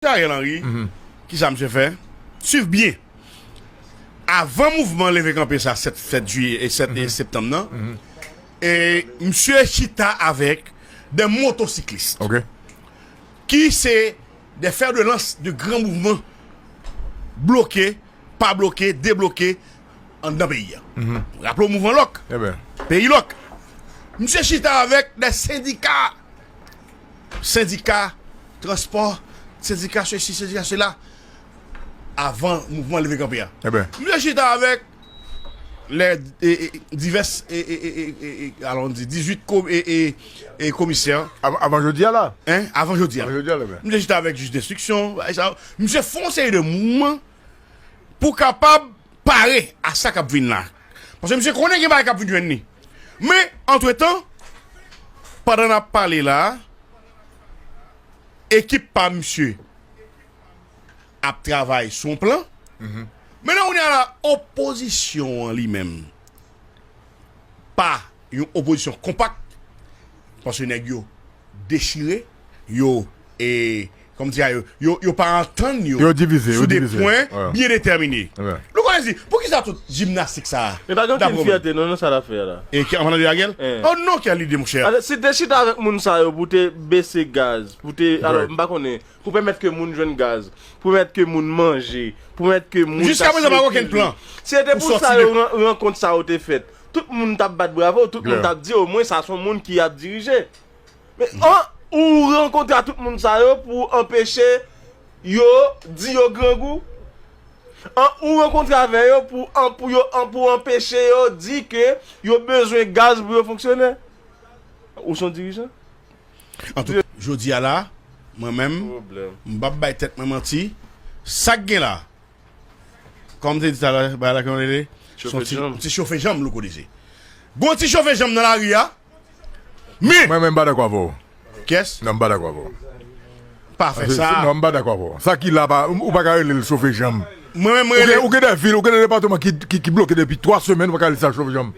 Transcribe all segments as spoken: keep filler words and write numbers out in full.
Ariel Henry, kisa misye fè? Swiv byen. Avan mouvman leve kanpe sa, sèt, sèt jiyè e sèt septanm nan, e misye chita avèk de motosiklis ki se de fè de lans de gran mouvman bloke, pa bloke, debloke anndan peyi a. Raple w mouvman lòk, peyi lòk. Misye chita avèk de sendika, sendika transpò, sendika sesi, sendika sela, avan mouvman leve kanpe a. Misye chita avèk lè e, e, divès e, e, e, e, e, e, alon di dizuit ko, e, e, e, komisè. Avan jodi a la. Hein? Avan jodi a. Avan jodi a la, men. Misye chita avèk jij denstriksyon, bagay sa yo. Misye fè yon seri de mouvman pou kapab pare a sa k ap vin la. Paske misye konnen gen bagay k ap vin jwenn li. Men, antretan, pandan n ap pale la, ekip pa misye ap travay sou yon plan. Men nan kounye a la, opozisyon an li menm pa yon opozisyon konpak, paske nèg yo dechire, yo, e, kòm di a, yo, yo, yo pa antann yo sou de pwen byen detèmine. Louko di, poukisa tout jimnastik sa a? Men pa gen okenn fyète non, nan sa l ap fè a la. E ki, an palan de Ariel? Oh non, ki lide, monchè. Alò, si te chita avèk moun sa yo pou te bese gaz, pou te, alò, m pa konnen, pou pèmèt ke moun jwenn gaz, pou pèmèt ke moun manje, pou pèmèt ke moun ta sirkile. Jiskaprezan, pa gen okenn plan. Si se te pou sa yo, rankont sa yo te fèt, tout moun t ap bat bravo, tout moun t ap di omwen sa se yon moun ki ap dirije. Men an, ou rankontre a tout moun sa yo pou anpeche yo di yo grangou. An, ou rankontre avè yo pou, an, pou yo, an, pou anpeche yo di ke yo bezwen gaz pou yo fonksyone. Ou se yon dirijan? Antouka, jodi a la, mwen menm, m p ap bay tèt mwen manti. Sa k gen la, kòm m te di talè, bagay la ki rele, se yon ti, ti chofe janm Louko di se. Gon ti chofe janm nan lari a. Men mwen menm m pa dakò avè w. Kiyès? Non, m pa dakò avè w. Pa fè sa. Non, m pa dakò avè w. Sa ki la pa, ou pa ka rele l chofe janm. Mwen menm m rele. Ou gen de vil, ou gen de depatman ki, ki, ki bloke depi twa semèn, ou pa ka rele sa chofe janm.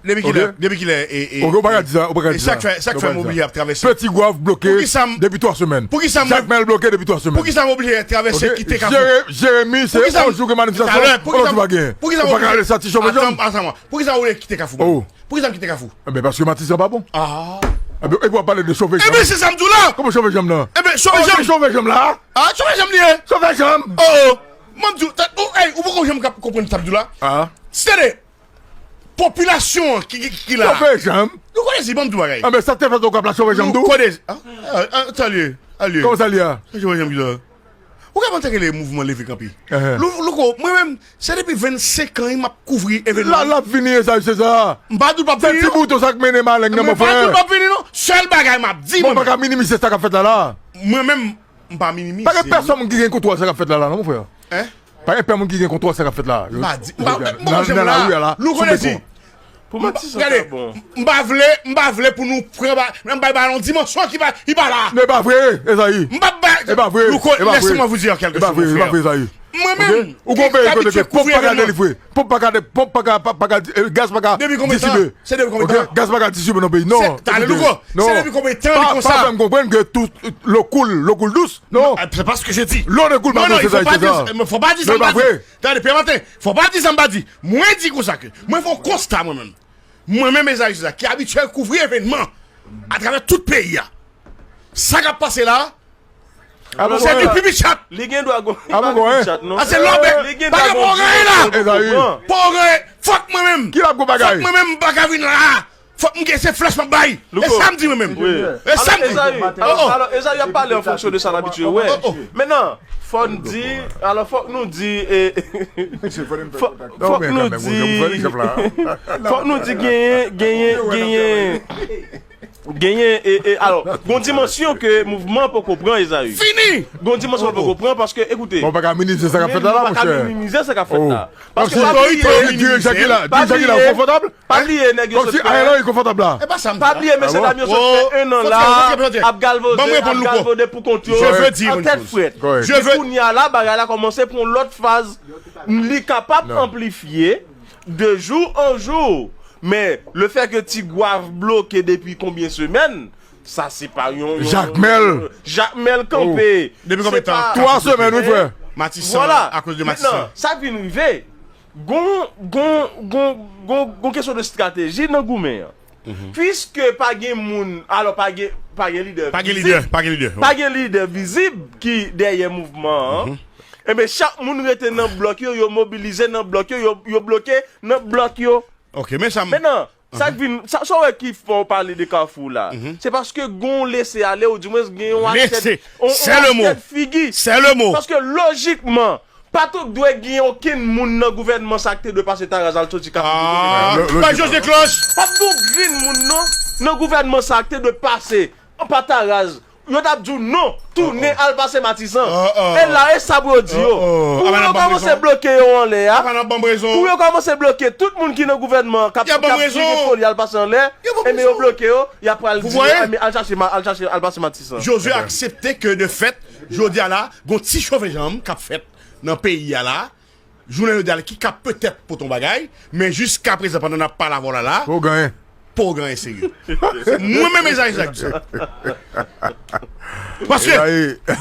Depi kilè? Depi kilè? E, e, ou pa ka di sa, ou pa ka di sa. Sa k fè, sa k fè m oblije ap travèse. Petit Goâve bloke depi twa semèn. Jakmèl bloke depi twa semèn. Poukisa m oblije travèse, kite Kafou? Jeremi, se yon jou ke manifestasyon, yon lòt jou pa gen. Ou pa ka rele sa ti chofe janm. Poukisa w vle kite Kafou? Poukisa m kite Kafou? Enben, paske Matissan pa bon. Enben, epi w ap pale de chofe janm. Enben, se sa m di w la. Kòman chofe janm nan? Enben, chofe janm. Chofe janm la. Ah, chofe janm li ye. Chofe janm. Oh, oh. Mwen m di w, ou poko janm konprann sa m di w la. Tande. Popilasyon an ki, ki, ki la. Chofe janm. Nou konnen si, ban m di w bagay. Anben, sa k te fèt Okap la, chofe janm tou? Nou konnen. Talye, talye. Kòman sa l ye a? Sa chofe janm ki la. Ou ka panse ke le mouvman leve kanpe. Louko, mwen menm, se depi vennsenk an m ap kouvri evènman. L ap vini, Esaü César. M pa di l p ap vini non. Se ti bouton sa k mennen maleng nan, mon frè. M pa di l p ap vini non. Sèl bagay m ap di, mwen menm. Ou pa ka minimize sa k ap fèt la la. Mwen menm, m pa minimize. Pa gen pèsonn ki gen kontwòl sa k ap fèt la la non, mon frè. Hein? Pa gen pèsonn ki gen kontwòl sa k ap fèt la. M pa di, m pa, m pa nan lari a la. Louko di. Pou Matissan sa bon. M pa vle, m pa vle pou nou pran ba, m bay ba yon dimansyon ki pa, ki pa la. Men e pa vre, Esaü. M pa bay. E pa vre. Louko, laissez-moi vous dire quelque chose, mon frère. E pa vre, Esaü. Mwen menm, ou gon peyi kote ke ponp pa ka delivre. Ponp pa ka, ponp pa ka, pa ka, gaz pa ka distribiye. Se depi konbyen tan? Gaz pa ka distribiye nan peyi. Non. Talè, Louko, se depi konbyen tan li konsa? Pa fè m konprann ke tout, l'eau coule, l'eau coule douce. Non. C'est pas ce que je dis. L'eau ne coule pas douce, Esaü César. Non, non, il faut pas dire, faut pas dire ça, m pa di. Tande, Pierre Martin, faut pas dire ça, m pa di. Mwen di konsa ke mwen fè yon konsta mwen menm. Mwen menm, Esaü César, ki abitye kouvri evènman atravè tout peyi a. Sa k ap pase la, se di pipi chat. Li gen dwa gon, li pa pipi chat non. A se lòbèk. Li gen dwa gon, pa gen anyen la. Esaü. Pa gen anyen. Fòk mwen menm. Ki l ap gon bagay? Fòk mwen menm m pa ka vin la. Fòk m gen se flèch m ap bay. E sa m di mwen menm. E sa m di. Alò, Esaü, alò, Esaü ap pale an fonksyon de sa l abitye wè. Mentnan, fò n di, alò, fòk nou di, e, fòk nou di, fòk nou di genyen, genyen, genyen, genyen, e, e, alò, gon dimansyon ke mouvman poko pran, Esaü. Fini! Gon dimansyon poko pran paske, ekoute, ou pa ka minimize sa k ap fèt la, la, monchè. Ou pa ka minimize sa k ap fèt la. Paske pa bliye, dirijan ki la, dirijan ki la, ou konfòtab? Pa bliye nèg yo sot fè. Kòmsi Ariel Henry konfòtab la. E pa sa m di la. Pa bliye mesye dam yo sot fè en an la ap galvode, ap galvode pou kont yo an tèt frèt. Epi kounye a la, bagay la kòmanse pran yon lòt faz. Li kapab anplifye de jou an jou. Men lefètke Ti Gwav bloke depi konbyen semèn, Sa se pa yon, yon Jakmèl. Jakmèl kanpe. Depi konbyen tan? Twa semèn, wi, frè. Matisan, akoz de Matisan. Sa k vin rive, gon, gon, gon, gon, gon kesyon de estrateji nan goumen an. Piske pa gen moun, alò pa gen, pa gen lidè vizib. Pa gen lidè, pa gen lidè. Pa gen lidè vizib ki dèyè mouvman an. Enben, chak moun rete nan blòk yo, yo mobilize nan blòk yo, yo, yo bloke nan blòk yo. Ok, men sa m- Mentnan, sa k vin, sa, sa w wè ki fè w pale de Kafou la, se paske gon lese ale, ou dimwens gen yon atyèd, yon, yon atyèd figi. Paske lojikman, pa t dwe gen okenn moun nan gouvènman sa k te dwe pase Taraz al soti Kafou. Ah, pa José Cloche. Pa t gen yon grenn moun non, nan gouvènman sa k te dwe pase pa Taraz. Yo t ap di w non, tounen al pase Matisan. E la, e sa pou yo di yo. Pou yo kòmanse bloke yo anlè a. Pou yo kòmanse bloke tout moun ki nan gouvènman k ap, k ap di gen foli al pase anlè. Enben yo bloke yo, y ap pral di yo, enben al chache, al chache, al pase Matisan. Josué aksepte ke de fèt, jodi a la, gon ti chove janm k ap fèt nan peyi a la. Jounen jodi a la, ki ka petèt pote yon bagay, men jiska prezan, pandan n ap pale avè w la, la, pa w gen anyen. Pa w gen anyen serye. Mwen menm, Ezayi, Ezayi di sa. Paske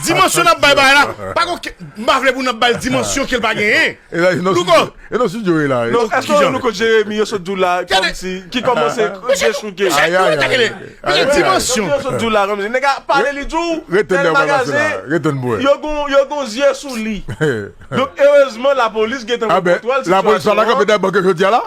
dimansyon n ap bay bagay la, pa gon, m pa vle pou n ap ba l dimansyon ke l pa genyen. Louko, e nan estidyo la. Non, èske Louko Jeremi yo sot di w la, kòmsi, ki kòmanse dechouke. Mesye, nou rete kele. Mesye, dimansyon. Yo sot di w la, kòmsi, nèg a pale, li di w, tèl magazen, yo gon, yo gon zye sou li. Donk, erezman, lapolis gentan pran kontwòl sitiyasyon an. Lapolis pa la kanpe dèyè bank yo jodi a la?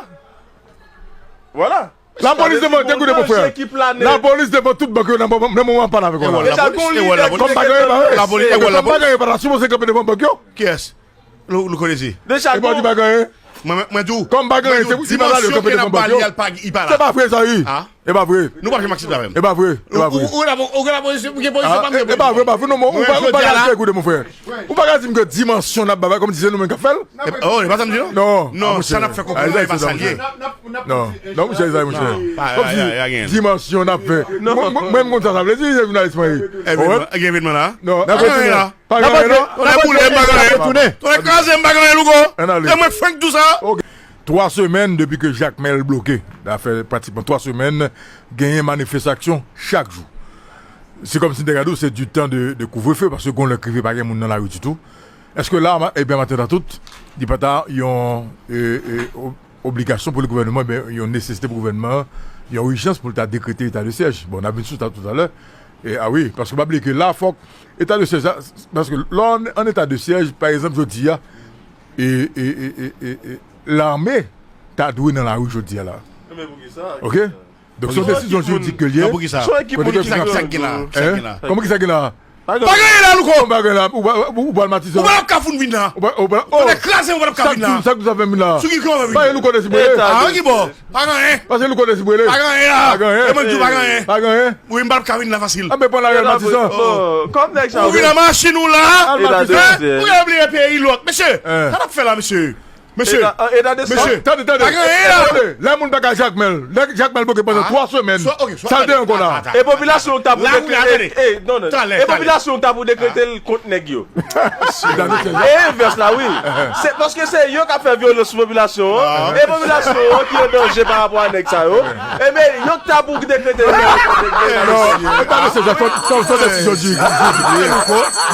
Vwala. Lapolis devan, ekoute, mon frè. Lapolis devan tout bank yo nan moman, nan moman m ap pale avè w la. Deja, gon lidè ki te gentan. Kòm bagay yo pa la sipoze kanpe devan bank yo. Kiyès? Lou, Louko Dezi. Deja, e pa di pa gen anyen. Mwen, mwen, mwen di w. Kòm pa gen anyen, se pou dimansyon ke n ap ba li a, li pa la. Se pa vre sa, wi. E pa vre. Nou p ap janm aksepte avè m. E pa vre. E pa vre. Ou, ou, ou gen la pozisyon, ou gen pozisyon pa m gen pozisyon. E pa vre, e pa vre. Non, men ou pa, ou pa ka di, ekoute, mon frè. Ou pa ka di m ke dimansyon n ap ba, kòm di se nou menm k ap fè l. Oh, e pa sa m di non. Non, non, sa n ap fè konprann la, e pa sa l ye. Non, non, monchè, sa, monchè. Kòmsi dimansyon n ap fè. Mwen, mwen, mwen, m konn sa sa vle di, se jounalis mwen ye. Gen evènman la? Non, n ap retounen. Pa gen anyen non. Tonnè boule m, pa gen anyen. Tonnè kraze m, pa gen anyen, Louko. E mwen k fenk di w sa. Twa semèn depi ke Jakmèl bloke. Sa fè pratikman twa semèn, genyen manifestasyon chak jou. Se kòmsi m te ka di w se du temps de, de couvre-feu, paske gon lè k rive pa gen moun nan lari ditou. Èske la, ebyen, maten an tout, li pa ta yon, e, e, obligasyon pou le gouvènman, ben, yon nesesite pou gouvènman an, yon ijans pou l ta dekrete eta de syèj. Bon, n ap vin sou sa toutalè. E, a wi, paske pa bliye ke la, fòk eta de syèj la, paske lè w an eta de syèj, pa egzanp, jodi a, e, e, lame ta dwe nan lari jodi a la. Oke? Donk, se yon desizyon jiridik ke l ye. Nan poukisa? Kote ki sa k gen la? Kisa k gen la? Pa gen anyen la, Louko. Pa gen anyen la. Ou pral Matisan. Ou pa t ap ka fout vin la. Ou pa, ou pa, oh. Tonnè kraze m, ou pa t ap ka vin la. Chak jou, chak jou sa fè m vin la. Sou ki kò w vin? Pa gen Louko Dezi Bwele. Ah, ki bò? Pa gen anyen. Pase Louko Dezi Bwele. Pa gen anyen la. Pa gen anyen. E mwen k di w pa gen anyen. Pa gen anyen. Wi, m pa t ap ka vin la fasil. Anben pran lari al Matisan. Kòm nèg sa. Ou vin nan machin ou la. Al Matisan. Ou gen bliye peyi lòt. Mesye, sa n ap fè la, mesye? Mesye, mesye, tande, tande. Pa gen anyen la. Lè moun pa ka Jakmèl, lè Jakmèl bloke pandan twa semèn, sa l te ankò la? E popilasyon ta pou dekrete, e, non, non. E popilasyon ta pou dekrete l kont nèg yo. E envès la, wi. Se paske se yo k ap fè vyolans sou popilasyon an. E popilasyon an ki an danje pa rapò a nèg sa yo. Ebyen, yo k ta pou dekrete l kont nèg yo. Non, e pa nesesè, se yon desizyon jiridik.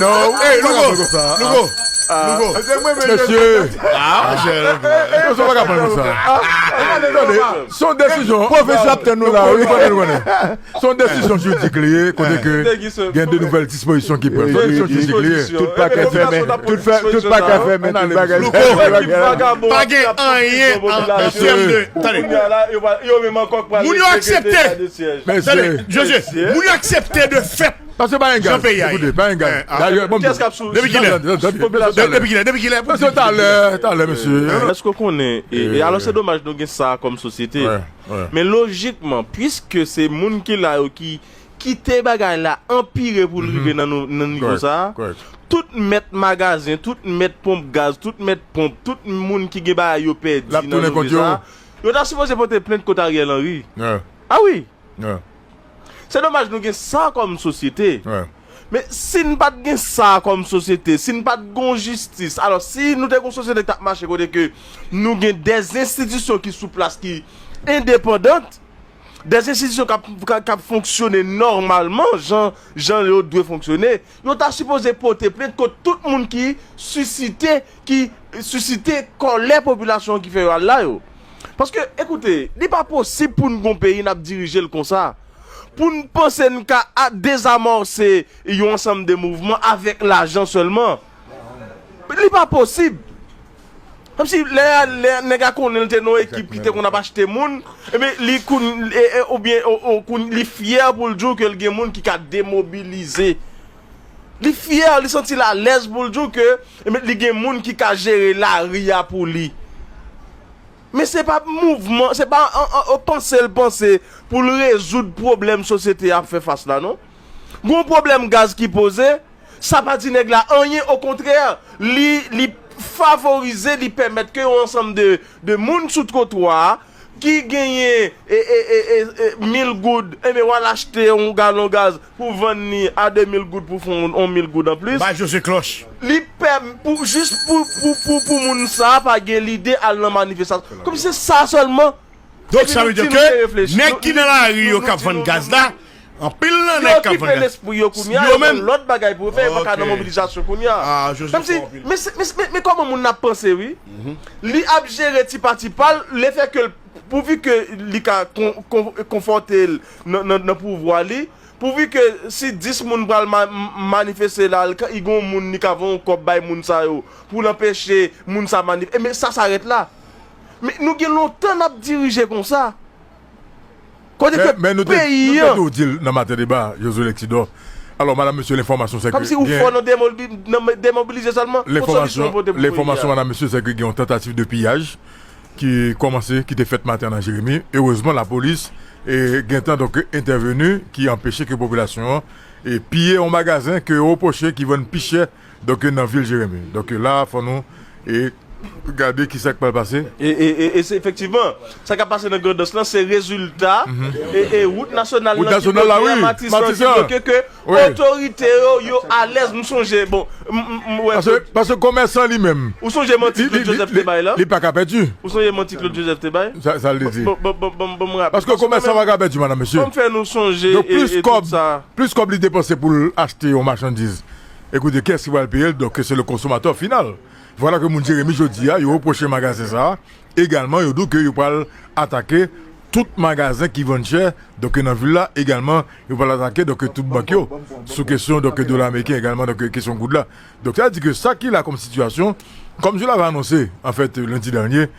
Non, ou pa ka fè konsa. Louko. Mesye. Ah, monchè. Mesye, ou pa ka pran konsa. Tande, se yon desizyon. Pwofesè ap tann nou la, wi. Se yon desizyon jiridik li ye, kote ke gen de nouvèl dispozisyon ki pran. Se yon desizyon jiridik li ye. Tout pakèt fèmen, tout pakèt fèmen, tout bagay. Louko, pa gen anyen an tèm de, tande. Moun yo aksepte. Tande, José, moun yo aksepte de fèt. Paske pa gen gaz. Ekoute, pa gen gaz. Dayè, bon, depi kilè? Depi kilè? Depi kilè? Paske talè, talè, mesye. Èske w konnen, e, e alò se domaj nou gen sa kòm sosyete. Men lojikman, piske se moun ki la yo ki kite bagay la anpire pou l rive nan nou, nan nivo sa a, tout mèt magazen, tout mèt ponp gaz, tout mèt ponp, tout moun ki gen bagay yo pèdi nan nivo sa a, yo ta sipoze pote plent kont Ariel Henry. A wi. Se domaj nou gen sa kòm sosyete. Men si n pa t gen sa kòm sosyete, si n pa t gon jistis, alò si nou te gon sosyete k t ap mache kote ke nou gen dè enstitisyon ki sou plas ki endepandant, Des institutions k ap, k ap, k ap fonksyone nòmalman, jan, jan yo dwe fonksyone, yo ta sipoze pote plent kont tout moun ki sisite, ki sisite kòlè popilasyon ki fè yo al la yo. Paske, ekoute, li pa posib pou n gon peyi n ap dirije l konsa. Pou n panse n ka a, dezamòse yon ansanm de mouvman avèk lajan sèlman. Li pa posib. Kòmsi lè, lè nèg la konnen l te nan yon ekip ki te konn ap achte moun, ebyen, li koun-, e, e, oubyen, o, o, koun-, li fyè pou l di w ke l gen moun ki ka demobilize. Li fyè, li santi l alèz pou l di w ke, ebyen, li gen moun ki ka jere lari a pou li. Men se pa mouvman, se pa an, an, an panse l panse pou l rezoud pwoblèm sosyete a ap fè fas la, non. Gon pwoblèm gaz ki poze, sa pa di nèg la anyen, okontrè, li, li favorize, li pèmèt ke yon ansanm de, de moun sou twotwa a ki genyen, e, e, e, e, e, mil goud, enben, w al achte yon galon gaz pou vann li a de mil goud pou fè yon, yon mil goud anplis. Bay José Cloche. Li pèm-, pou, jis pou, pou, pou, pou moun sa a pa gen lide al nan manifestasyon. Kòmsi se sa sèlman. Donk, sa vle di ke nèg ki nan lari yo k ap vann gaz la, anpil nan nèg k ap vann gaz yo menm, lòt bagay pou yo fè, yo pa ka nan mobilizasyon kounye a. Ah, José, men, men, men, men kòman moun nan ap panse, wi? Li ap jere ti pa ti pa l, lefètke l, pouvi ke li ka kon-, kon-, konfòte l nan, nan, nan pouvwa li, pouvi ke si dis moun pral ma-, m-, manifeste la, l ka, li gon moun li ka voye yon kòb bay moun sa yo pou l anpeche moun sa manif-, e men sa, sa rèt la. Men nou gen lontan n ap dirije konsa. Kote ke peyi an. Men, men nou te, nou te tou di l nan Maten Deba, Josué Lexidor. Alò, madame, monsieur, l'information, c'est que kòmsi ou fò nan demobi-, nan demobilize sèlman. Yon solisyon pote pou peyi a. L'information, madame, monsieur, c'est que gen yon tantativ de piyaj ki kòmanse, ki te fèt maten an nan Jeremi. Erezman, lapolis, e, gentan, donk, entèveni, ki anpeche ke popilasyon an, e, piye yon magazen ke yo repwoche ki vann pi chè, donk, nan vil Jeremi. Donk, la, fò nou, e, gade kisa k pral pase. E, e, e, e se efektivman, sa k ap pase nan Grandans lan, se rezilta, e, e, wout nasyonal nan ki bloke a, Matisan ki bloke, ke otorite yo, yo alèz, m sonje, bon, m, m, m wè. Paske, paske komèsan li menm. Ou sonje manti Claude Joseph te bay la? Li pa ka pèdi. Ou sonje manti Claude Joseph te bay? Sa, sa l te di. Bon, bon, bon, bon, bon, m raple. Paske komèsan pa ka pèdi, madam, mesye. Fò m fè nou sonje e, e tout sa. Donk, plis kòb, plis kòb li depanse pou l achte yon machandiz. Ekoute, kiyès ki pral peye l? Donk, se le consommateur final. Vwala ke moun Jeremi jodi a, yo repwoche magazen sa a. Egalman, yo di w ke yo pral atake tout magazen ki vann chè, donk, nan vil la. Egalman, yo pral atake, donk, tout bank yo, sou kesyon, donk, dola ameriken, egalman, donk, kesyon goud la. Donk, sa vle di ke sa ki la kòm sitiyasyon, comme je l'avais annoncé, en fait, lundi dernier,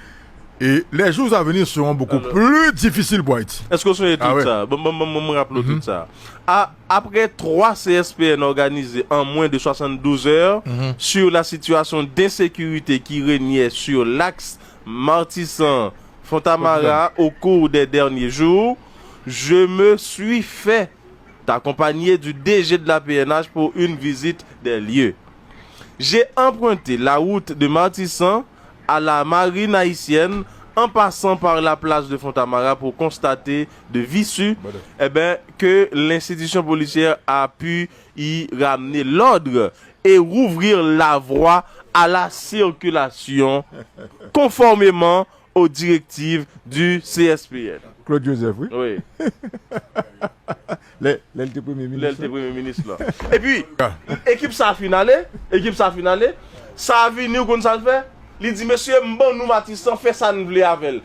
et les jours à venir seront beaucoup plus difficiles pour Haïti. Èske w sonje tout sa? Bon, bon, bon, bon, m raple w tout sa. A, après trois C S P N organisés en moins de soixante-douze heures sur la situation d'insécurité qui régnait sur l'axe Martissant-Fontamara au cours des derniers jours, je me suis fait accompagner du D G de la P N H pour une visite des lieux. J'ai emprunté la route de Martissant à la marine haïtienne en passant par la plage de Fontamara pour constater de visu, eh ben, que l'institution policière a pu y ramener l'ordre et rouvrir la voie à la circulation conformément aux directives du C S P N. Claude Joseph, wi. Wi. Lè, lè l te premye minis la. Lè l te premye minis la. Epi, ekip sa a fin ale, ekip sa a fin ale, sa a vini, ou konn sa l fè? Li di, mesye, m ban nou Matisan, fè sa n vle avè l.